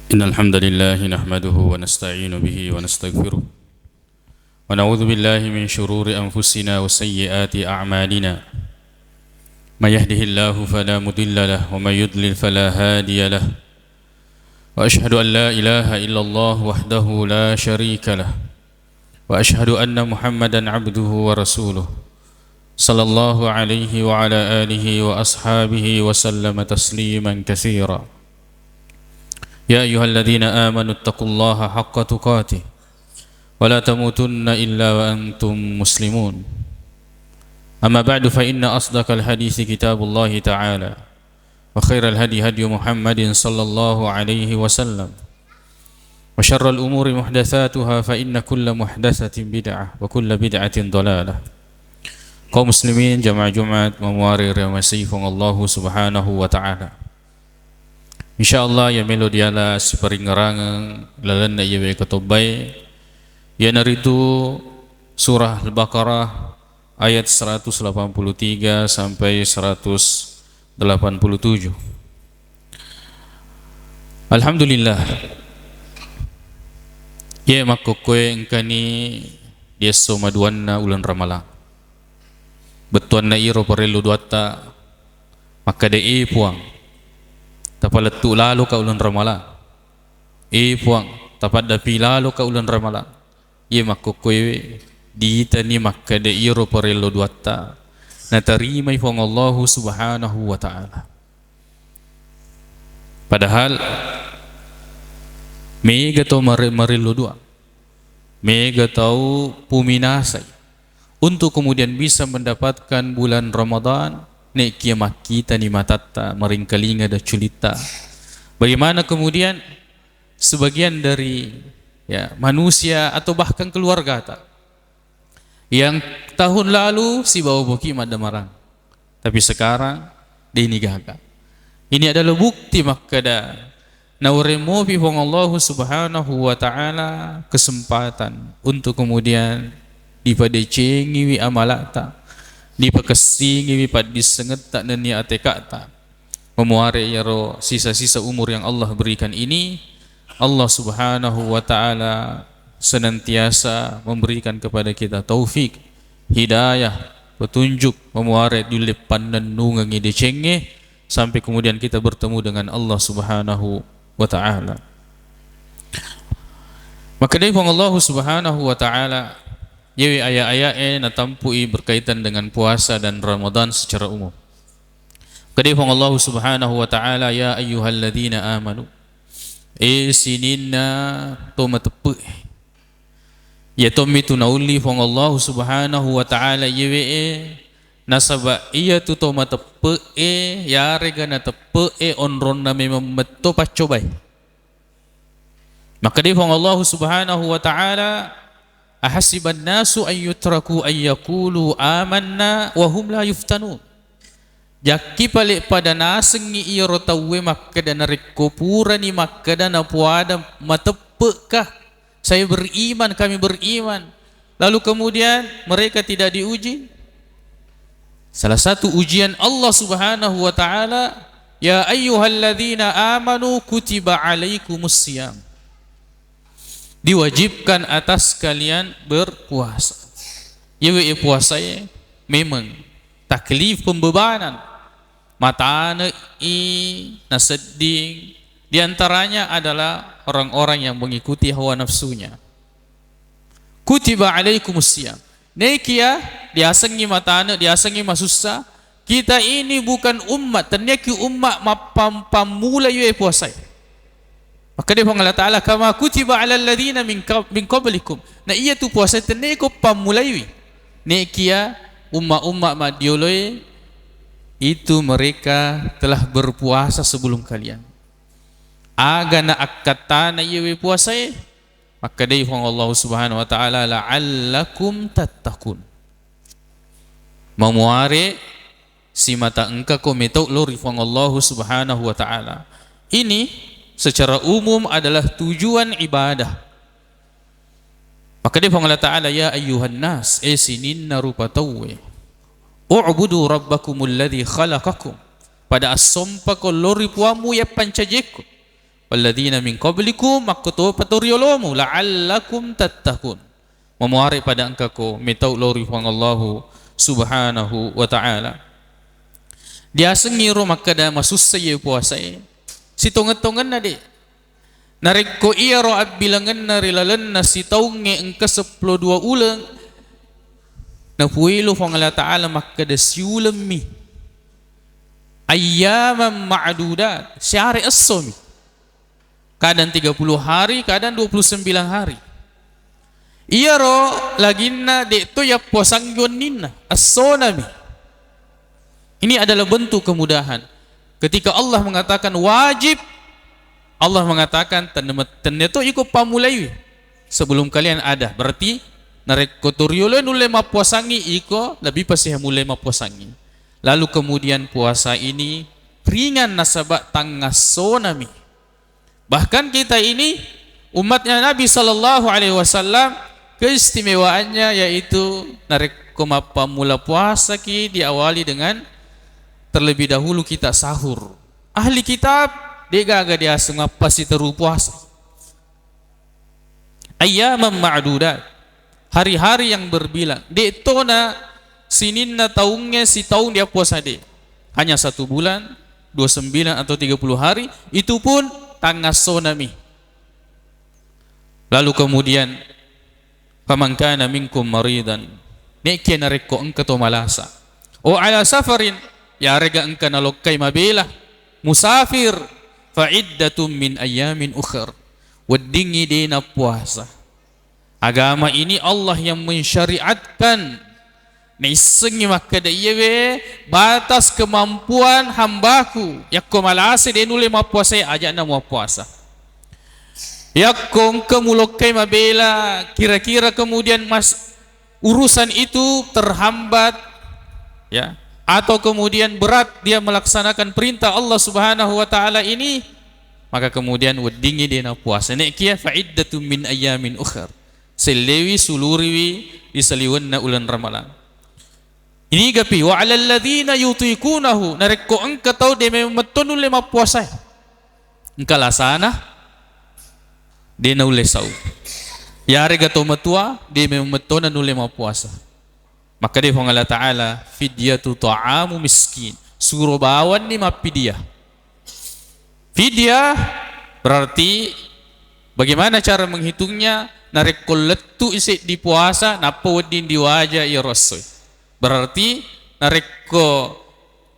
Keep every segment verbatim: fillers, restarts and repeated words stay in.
إن الحمد لله نحمده ونستعين به ونستغفره، ونعوذ بالله من شرور أنفسنا وسيئات أعمالنا. من يهده الله فلا مضل له، ومن يضلل فلا هادي له. وأشهد أن لا إله إلا الله وحده لا شريك له، وأشهد أن محمدا عبده ورسوله، صلى الله عليه وعلى آله وأصحابه وسلم تسليما كثيرا. يا أيها الذين آمنوا اتقوا الله حق تقاته ولا تموتن إلا وأنتم مسلمون. أما بعد، فإن أصدق الحديث كتاب الله تعالى، وخير الهدي هدي محمد صلى الله عليه وسلم، وشر الأمور محدثاتها، فإن كل محدثة بدعة، وكل بدعة ضلالة. Kaum muslimin, jamaah Jumat mamuare riamasei Puang Allahu Subhanahu wa Ta'ala. Insyaallah, iya melo diala siparingngerangeng lalenna iyawe katobbae, iyanaritu surah Al-Baqarah ayat seratus delapan puluh tiga sampai seratus delapan puluh tujuh. Alhamdulillah. Iye makkokkoe engkani di esso maduanna uleng Ramalang. Bettuanna iro parellu duatta makkeda, "E Puang, tapalettu laloka uleng Ramalang. E Puang, tapaddapi laloka uleng Ramalang." Iye makkokkoewe ditani makkeda iyaro parello duatta natarimai Puang Allahu Subhanahu wa Ta'ala. Padahal mega tau mare-, marello dua, mega tau puminasai untuk kemudian bisa mendapatkan bulan Ramadan, nekia makkitani matatta, maringkalinga dacculitta. Bagaimana kemudian sebagian dari, ya, manusia atau bahkan keluargata yang tahun lalu sibawa boki maddamarang, tapi sekarang deni gaga. Ini adalah bukti makkeda nauremopi Puang Allahu Subhanahu wa Ta'ala kesempatan untuk kemudian dipadecengiwi amalata, dipakessingiwi paddissengetta nennia atekata. Memuare iyaro sisa-sisa umur yang Allah berikan ini, Allah Subhanahu wa Ta'ala senantiasa memberikan kepada kita taufik, hidayah, petunjuk, memuare diulle pannennungengi decengnge, sampai kemudian kita bertemu dengan Allah Subhanahu wa Ta'ala. Makkedai Puang Allahu Subhanahu wa Ta'ala, yewe aya-ayae natampui berkaitan dengan puasa dan Ramadan secara umum. Kedai Puang Allahu Subhanahu wa Ta'ala, "Ya ayyuhalladzina amanu," e sininna to mateppe. Iya tommi tu naulli Puang Allahu Subhanahu wa Ta'ala yewe e, nasaba iya tu to mateppe e, yarega nateppe e onronna memang metto paccobai. Makkedai Puang Allahu Subhanahu wa Ta'ala, "Ahasiban nasu an yutraku an yaqulu amanna wa hum la yuftanun." Jakki pale pada nasengngi iyaro tauwe makkeda, narekko purani makkeda napuada, "Mateppe'ka? Saya beriman, kami beriman." Lalu kemudian mereka tidak diuji? Salah satu ujian Allah Subhanahu wa Ta'ala, "Ya ayyuhalladzina amanu kutiba alaikumus siyam." Diwajibkan atas kalian berpuasa. Yewe e puasae memang taklif, pembebanan. Matane'i nasedding, diantaranya adalah orang-orang yang mengikuti hawa nafsunya. Kutiba alaikumus siyam. Nekia diasengngi matane, diasengngi masussa, kita ini bukan ummat, tenniaki ummat mappammula iye puasae. Makkedai Puang Allah Ta'ala, "Kama kutiba alal ladzina min qab-, min qablikum." Na iya tu puasae tenniako pammulaiwi. Nekia ummat-ummat maddioloe itu mereka telah berpuasa sebelum kalian. Aga na akkattana iyewe puasae? Makkedai Puang Allah Subhanahu wa Ta'ala, "La'allakum tattaqun." Mamuare simata engkako metau lao ri Puang Allah Subhanahu wa Ta'ala. Ini secara umum adalah tujuan ibadah. Makkedai Puang Allah Ta'ala, "Ya ayyuhan nas, e sininna rupa tauwe, u'budu rabbakumul ladzi khalaqakum." Pada assompako lao ri Puammu yappancajekko. Walladzina min qablikum, makkutopa to riolomu, la'allakum tattaqun. Mamuare pada engkako metau lao ri Puang Allahu Subhanahu wa Ta'ala. Diasengngi ro makkeda masussa iye puasae. Sitongeng-tongenna de'. Narekko iyaro abbilangenna ri lalenna sitaungnge engka seppulo dua uleng, napuelo Puang Allah Ta'ala makkeda siulemmi. Ayyaman ma'dudat, siare essomi. Kadang tiga puluh hari, kadang dua puluh sembilan hari. Iyaro laginna de' to yappuasangngi wenninna, essonami. Ini adalah bentuk kemudahan. Ketika Allah mengatakan wajib, Allah mengatakan tenne-, tenne to iko pammulaiwi sebelum kalian ada. Berarti narekko to rioloe nulle mappuasangngi, iko lebih pasti mulle mappuasangngi. Lalu kemudian puasa ini ringan nasaba tangassonami. Bahkan kita ini umatnya Nabi Sallallahu Alaihi Wasallam, keistimewaannya yaitu narekko mappammula puasaki diawali dengan terlebih dahulu kita sahur. Ahli kitab de' gaga diaseng mappasiteru puasa. Ayyaman ma'dudat, hari-hari yang berbilang. De' tona sininna taungnge sitaung dia puasa de'. Hanya satu bulan, dua sembilan atau tiga puluh hari, itu pun tangassonami. Lalu kemudian, faman kana minkum maridan, nekia narekko engka to malasa. O ala safarin, yarega engka nalokkai mabela, musafir, fa iddatum min ayyamin ukhar. Weddingngi de' nappuasa. Agama ini Allah yang mensyariatkan. Naissengngi makkeda, iyewe batas kemampuan hambaku. Yakko malase de' nulle mappuasa, aja'na muappuasa. Yakko engka mulokkai mabela, kira-kira kemudian mas-, urusan itu terhambat, ya, atau kemudian berat dia melaksanakan perintah Allah Subhanahu wa Ta'ala ini, maka kemudian weddingngi de' napuasa. Nekia fa iddatum min ayyamin ukhar. Sellewi, suluriwi ri saliwenna uleng Ramalang. Inigapi, wa alal ladzina yutiqunahu, narekko engka tau de' memeng metto nulle mappuasa. Engka lasana, de' naulle sau. Yarega to matua, de' memeng mettona nulle mappuasa. Makkeda Puang Allah Ta'ala, fidyatu ta'amu miskin. Suro bawanni mappidia. Fidyah berarti bagaimana cara menghitungnya? Narekko lettu i seddi puasa, nappa wedding diwaja iyaro essoe. Berarti narekko,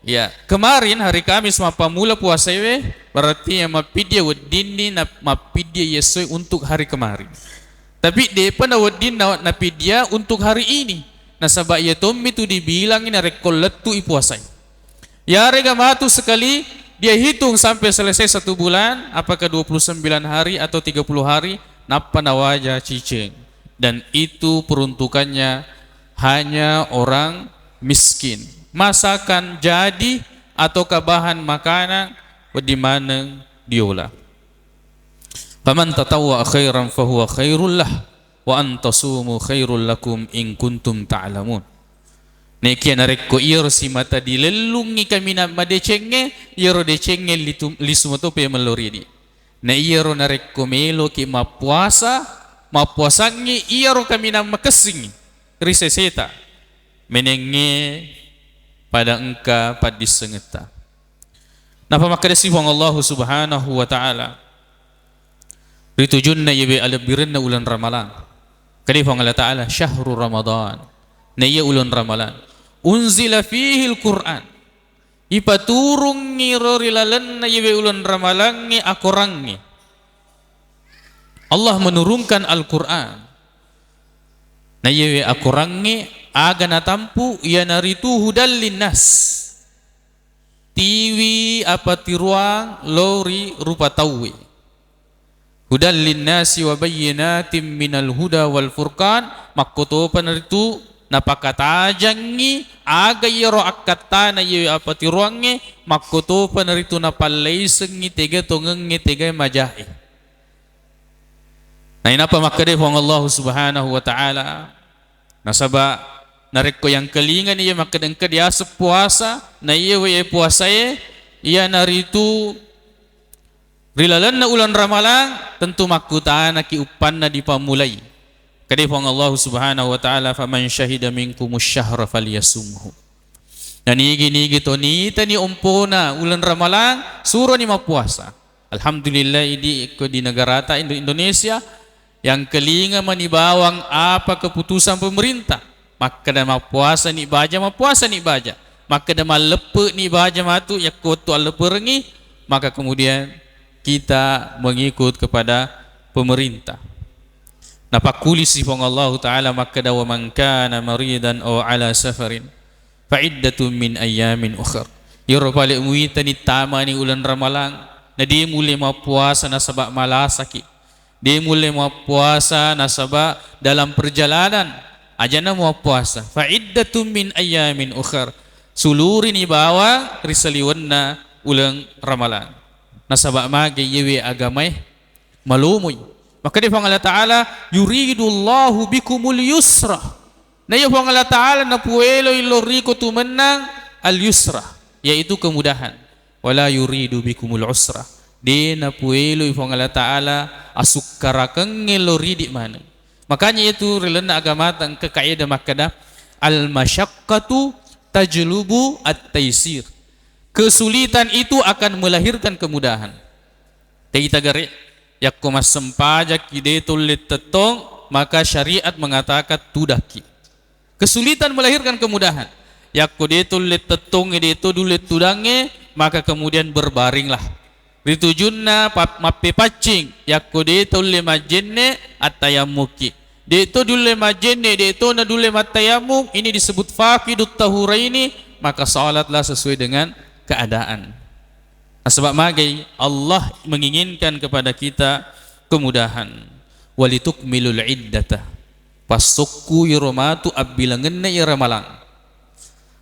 ya, kemarin hari Kamis mappammula puasaewe, berarti yang mappidia weddinni na-, mappidia iyessoe untuk hari kemarin. Tapi de'pa nawedding na-, napidia untuk hari ini. Nasaba iya tommi tu dibilangi narekko lettu i puasae. Yarega matu sekali, dia hitung sampai selesai satu bulan, apakah dua puluh sembilan hari atau tiga puluh hari, nappa nawaja ciceng. Dan itu peruntukannya hanya orang miskin. Masakan jadi ataukah bahan makanan, wedding maneng diola. Faman tatawwa khairan fahuwa khairul lah, wa antasumu khairul lakum in kuntum ta'lamun. Nekia narekko iyaro simata dilellungngi kaminang madecengnge, iyaro decengnge litu-, lisu matope mello ri idi. Na iyaro narekko meloki mappuasa, mappuasangngi iyaro kaminang makessingngi ri seseta, menengnge pada engka paddissengetta. Napa makkedasi Puang Allahu Subhanahu wa Ta'ala, ri tujunna iyewe alebbirenna uleng Ramalang. Kede Puang Allah Ta'ala, syahru Ramadan. Na iya uleng Ramalang. Unzila fihil Qur'an. Ipaturungngi ro ri lalenna iyewe uleng Ramalangnge akorangnge. Allah menurunkan Al-Qur'an. Na iyewe akorangnge aga natampu, iyanaritu hudal linnas. Tiwi apatiruang lao ri rupa tauwe. Hudal linnasi wa bayyinatim minal huda wal furqan, makkotopa naritu napakatajangngi aga iyaro akkattana iyewe apatiruangnge, makkotopa naritu napallaisengngi tega tongengnge, tega majae. Nainappa makkeda Puang Allahu Subhanahu wa Ta'ala, nasaba narekko yangkalingani iya makkeda engka diaseng puasa, na iya wae puasae, iyanaritu Ri lalenna uleng Ramalang, tentu makkutanaki uppanna dipammulai. Kade Puang Allah Subhanahu wa Ta'ala, "Faman syahida minkumus syahra falyasumhu." Na nigi-nigi to nitani ompona uleng Ramalang, suroni mappuasa. Alhamdulillah, idi ko di negarata Indo-, Indonesia, yang kelinga mani bawang apa keputusan pemerintah. Makkeda mappuasa ni baja, mappuasa ni baja. Makkeda malleppe ni baja matu, yakko wettu allepperengi, maka kemudian kita mengikut kepada pemerintah. Napakkulisi Puang Allahu Ta'ala makkeda, "Wa man kana maridan aw ala safarin fa iddatun min ayyamin ukhar." Iyaro pale muitani tamani uleng Ramalang, na de mulle mappuasa nasaba malasaki. De mulle mappuasa nasaba dalam perjalanan, ajana mappuasa. Fa iddatun min ayyamin ukhar. Sulurini bawang ri saliwenna uleng Ramalang. Nasaba mage iyewe agamae malomoi. Makkeda Puang Allah Ta'ala, "Yuridullahu bikumul yusra." Na iya Puang Allah Ta'ala napueloi loriko tu mennang al-yusra, yaitu kemudahan. "Wala yuridu bikumul usra." De napueloi Puang Allah Ta'ala asukkarakengnge loridi maneng. Makanya itu ri lalenna agamata engka kaidah makkeda, "Al-masyaqqatu tajlubu at-taisir." Kesulitan itu akan melahirkan kemudahan. Tei tagare, yakko massempajakki de tulle tettong, maka syariat mengatakan tudakki. Kesulitan melahirkan kemudahan. Yakko de tulle tettongnge, de to dulle tudangnge, maka kemudian berbaringlah. Ritujunna pap-, mappepaccing, yakko de tulle majjenne, attayammukki. De to dulle majjenne, de to na dulle mattayammum, ini disebut faqidut tahuraini, maka salatlah sesuai dengan keadaan. Nasaba magai Allah menginginkan kepada kita kemudahan. "Walitukmilul iddata." Passokkui ro matu abbilangenna iyaro malang.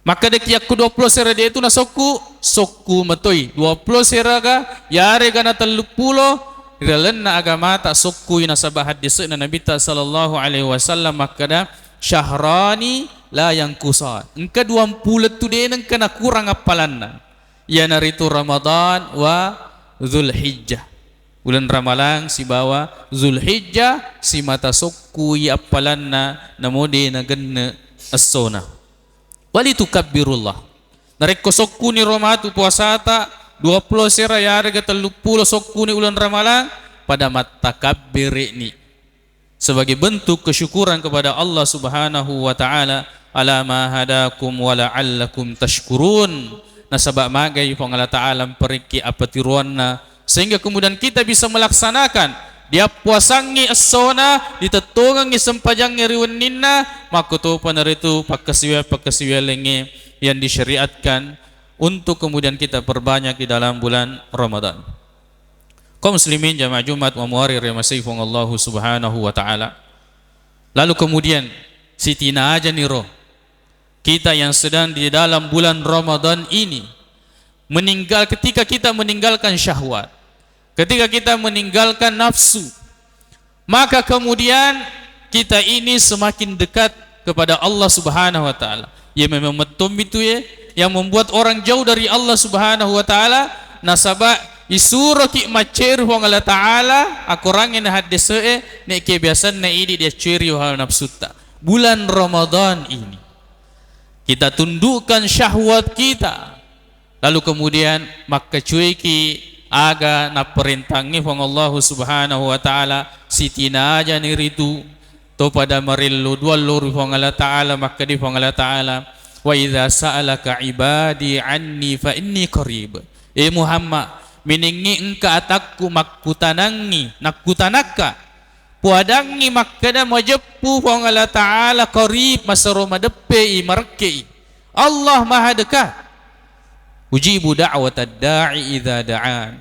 Makkedaki yakko dua puluh sera de tu nasokku, sokku metoi. Dua puluh sera ga, yarega na telluppulo, ri lalenna agamata sokkui nasaba haddese'na Nabitta sallallahu alaihi wasallam makkeda, "Syahrani la yanqusan." Engka duampulo tu de nengka nakurang appalanna. Iyanaritu Ramadan wa Zulhijjah. Uleng Ramalang sibawa Zulhijjah simata sokkui appalanna namo de nagenne essona. Walitukabbirullah. Narekko sokkuni ro matu puasata, dua puluh sera yarega telluppulo sokkuni uleng Ramalang, pada mattakabbere'ni. Sebagai bentuk kesyukuran kepada Allah Subhanahu wa Ta'ala, "Ala ma hadakum wa la'allakum tashkurun." Nasaba magai Puang Allah Ta'ala mperekki apatiroanna, sehingga kemudian kita bisa melaksanakan diappuasangngi essona, ditettongengngi sempajangnge ri wenninna, makkutopa naritu pakkasiwiang-pakkasiwiang laingnge yang disyariatkan untuk kemudian kita perbanyak di dalam bulan Ramadan. Kaum muslimin jamaah Jumat wa muari riamasei Puang Allahu Subhanahu wa Ta'ala. Lalu kemudian sitinajaniro kita yang sedang di dalam bulan Ramadan ini meninggal, ketika kita meninggalkan syahwat, ketika kita meninggalkan nafsu, maka kemudian kita ini semakin dekat kepada Allah Subhanahu wa Ta'ala. Ya memang mettommi tu ye, yang membuat orang jauh dari Allah Subhanahu wa Ta'ala, nasaba isuroki macceri Puang Allah Ta'ala, akorangnge na haddese'e, ne kebiasanna idi diacceri hawa nafsutta. Bulan Ramadan ini, kita tundukkan syahwat kita, lalu kemudian makkacuiki aga napparentangngi Puang Allahu Subhanahu wa Ta'ala, sitinajani ritu, to pada marello duallo ri Puang Allah Ta'ala, makkedi Puang Allah Ta'ala, "Wa idza sa'alaka ibadi anni fa inni qarib." Eh Muhammad, menengngi engka atakku makkutanangngi, nakkutanakka, puadangngi makkeda majeppu Puang Allah Ta'ala qarib, masero madeppei, marekke'i. Allah maha dekat. "Ujibu da'watad da'i idza da'an."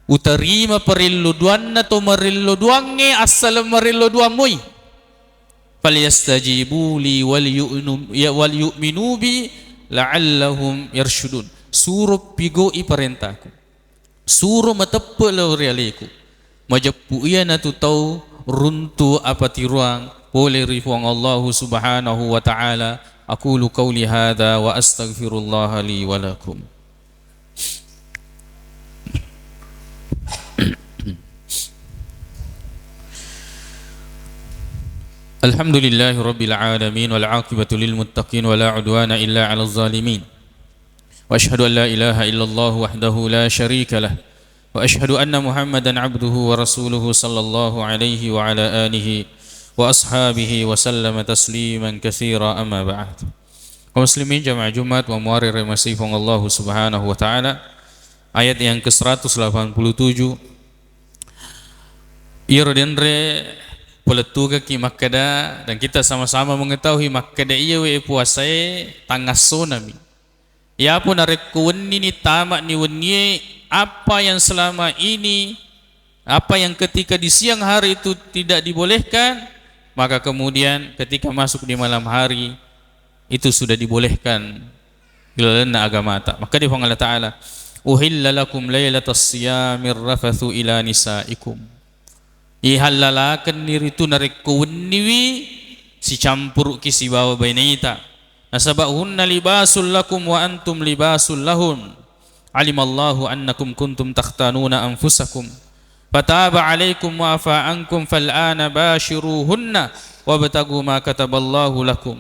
Utarima parello duanna to marello duangnge assaleng marello duammui. "Falyastajibu li wal yu'nu-, ya, wal yu'minu bi la'allahum yarsyudun." Suro pigau'i parentaku. Suro mateppe lao ri aleku. Majeppu iyanatu tau runtu apatiroang pole ri Puang Allahu Subhanahu wa Ta'ala. Aqulu qauli hadza wa astaghfirullaha li wa lakum. Alhamdulillahi rabbil alamin, wal aqibatu lil muttaqin, wa la udwana illa alal zalimin. Wa asyhadu an la ilaha illallah wahdahu la syarika lah. Wa asyhadu anna Muhammadan abduhu wa rasuluhu sallallahu alaihi wa ala alihi wa ashabihi wa sallama tasliman katsira, amma ba'd. Kaum muslimin jamaah Jumat wa muari remasi Puang Allah Subhanahu wa taala. Ayat yang ke seratus delapan puluh tujuh. Iyaro denre polettugaki makkeda, dan kita sama-sama mengetahui makkeda iyawe puasae tangassonami. Iyapo narekko wennini tama'ni wennie, apa yang selama ini, apa yang ketika di siang hari itu tidak dibolehkan, maka kemudian ketika masuk di malam hari, itu sudah dibolehkan di lalenna agamata. Makkeda Puang Allah Ta'ala, "Uhilla lakum lailatas siyamir rafathu ila nisaikum." Ihallalakenni ritu narekko wenniwi sicampuruki sibawa baineta. Nasaba hunna libasul lakum wa antum libasul lahun. Alimallahu annakum kuntum takhtanuna anfusakum. Fataba alaikum wa afa ankum fal'ana bashiruhunna wabtagu ma kataballahu lakum.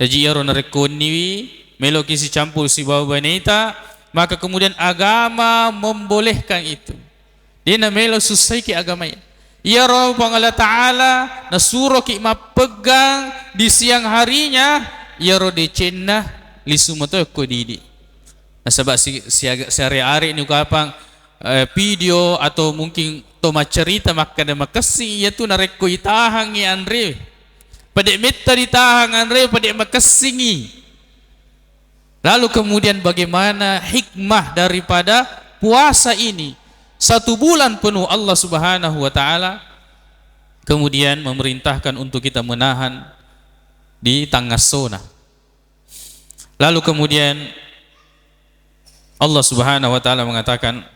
Jaji iyaro narekko wenniwi meloki sicampur sibawa baineta, maka kemudian agama membolehkan itu. Dena melo sussaiki agamae. Iyaro Puang Allah Ta'ala nasuroki mappeggang di siang harinya, iyaro decenna lisu moto ko didi. Nasaba si-, siaga-, siare-are ni kapang, eh, video atau mungkin to maccarita makkeda makessing, iyatu narekko itahangngi anre, pede metta ditahang anre, pede makessingi. Lalu kemudian bagaimana hikmah daripada puasa ini? Satu bulan penuh Allah Subhanahu wa Ta'ala kemudian memerintahkan untuk kita menahan di tangassona. Lalu kemudian Allah Subhanahu wa Ta'ala mengatakan,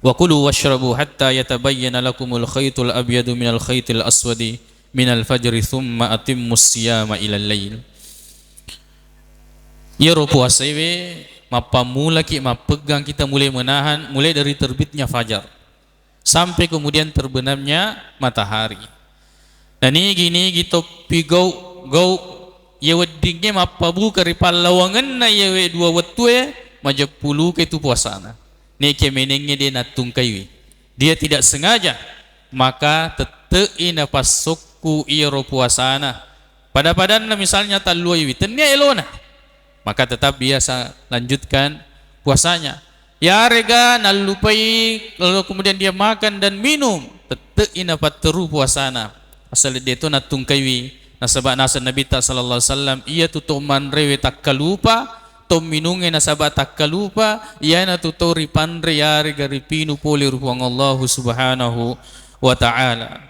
"Wa kulu washrabu hatta yatabayyana lakumul khaitul abyadu minal khaitil aswadi minal fajri thumma atimmus siyama ilal lail." Iyaro puasaewe mappammulaki, mappeggang kita mulai menahan, mulai dari terbitnya fajar sampai kemudian terbenamnya matahari. Nanigi-nigi toppi gau-, gau, iya weddingnge mappabuka ri pallawangenna iyawe dua wettue, majeppuluke tu puasana. Neke menengnge de nattungkaiwi. Dia tidak sengaja, maka tette'i napassokku iyaro puasana. Pada-padanna misalnya talluaiwi, tennia elona, maka tetap dia sa-, lanjutkan puasanya. Yarega nallupai, lalu kemudian dia makan dan minum, tette'i napatteru puasana. Asal de to nattungkaiwi. Nasaba naseng Nabitta sallallahu alaihi wasallam, iyatu to manrewe takkalupa, to minungnge nasaba takkalupa, iyanatu to ripanre yarega ripinu pole ri Puang Allahu Subhanahu wa Ta'ala.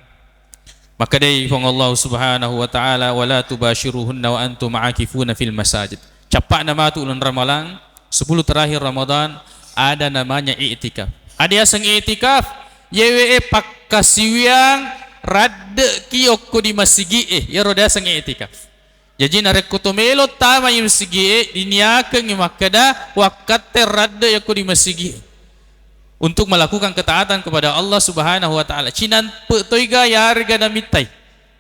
Makkedai Puang Allah Subhanahu wa Ta'ala, "Wala tubashiruhunna wa antum akifuna fil masajid." Cappa'na matu uleng Ramalang, sepuluh terakhir Ramadan, ada namanya i'tikaf. Ada yaseng i'tikaf, yewe e pakkasiwiang radde'ki okko di masigi'e, yero diaseng i'tikaf. Jaji narekko to melo tama i masigi'e, diniakengngi makkeda wakkatte radde yakko di masigi'e untuk melakukan ketaatan kepada Allah Subhanahu wa Ta'ala. Cinampe toiga yarega namittai.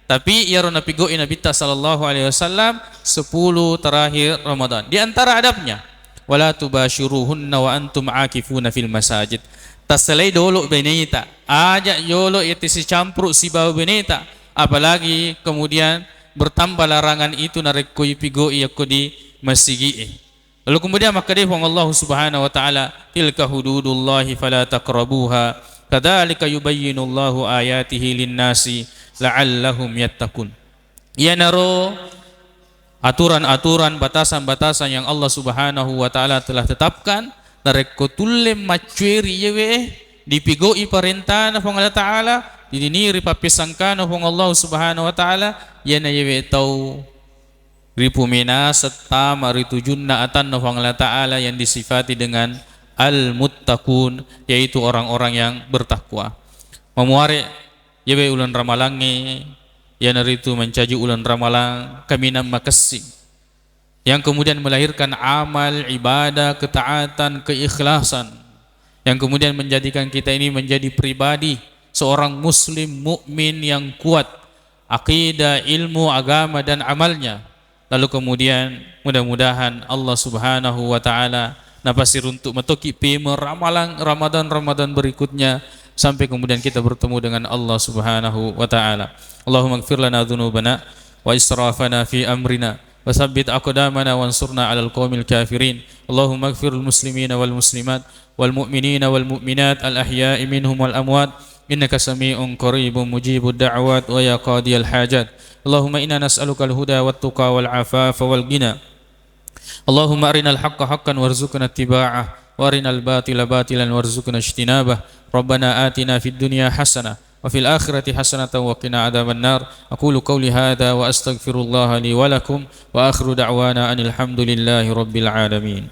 Tapi iyaro napigau'i Nabitta sallallahu alaihi wasallam sepuluh terakhir Ramadan. Di antara adabnya, "Wala tubashiruhunna wa antum akifuna fil masajid." Tasselai dolo beneta, aja yolo yati sicampuru sibawa beneta, apalagi kemudian bertambah larangan itu narekko ipigau'i yakko di masigi'e. Lalu kemudian makkedai Puang Allah Subhanahu wa Ta'ala, "Tilka hududullahi fala taqrabuha, kadzalika yubayyinullahu ayatihi linnasi la'allahum yattaqun." Iyanaro aturan-aturan, batasan-batasan yang Allah Subhanahu wa Ta'ala telah tetapkan, narekko tulle maccueri yewe, dipigau'i parentana Puang Allah Ta'ala, didiniri pappesangkana Puang Allah Subhanahu wa Ta'ala, iyana yewe tau ripuminaseng tama ri tujunna atanna Puang Allah Ta'ala yang disifati dengan al-muttaqun, yaitu orang-orang yang bertakwa. Mamuare, yewe uleng Ramalangnge, iyanaritu mancaji uleng Ramalang kaminang makessing, yang kemudian melahirkan amal, ibadah, ketaatan, keikhlasan. yang kemudian menjadikan kita ini menjadi pribadi seorang muslim mukmin yang kuat, akidah, ilmu, agama, dan amalnya. Lalu kemudian mudah-mudahan Allah Subhanahu wa Ta'ala napasiruntuk matoki peme ramalang Ramadan-Ramadan berikutnya, sampai kemudian kita bertemu dengan Allah Subhanahu wa Ta'ala. Allahumma ighfir lana dzunubana wa israfana fi amrina wa tsabbit aqdamana wansurna 'alal qaumil kafirin. Allahumma ighfir lil muslimina wal muslimat wal mu'minina wal mu'minat al ahya'i minhum wal amwat, innaka sami'un qaribun mujibud da'wat wa ya qadiyal hajat. Allahumma inna nas'alukal huda wat tuqa wal afafa wal ghina. Allahumma arinal haqqa haqqan warzuqna ittiba'ah, wa arinal batila batilan warzuqna ijtinabah. Rabbana atina fid dunya hasanah, wa fil akhirati hasanatan wa qina adzaban nar. Aqulu qawli hadza wa astaghfirullaha li wa lakum, wa akhiru da'wana anil hamdulillahi rabbil alamin.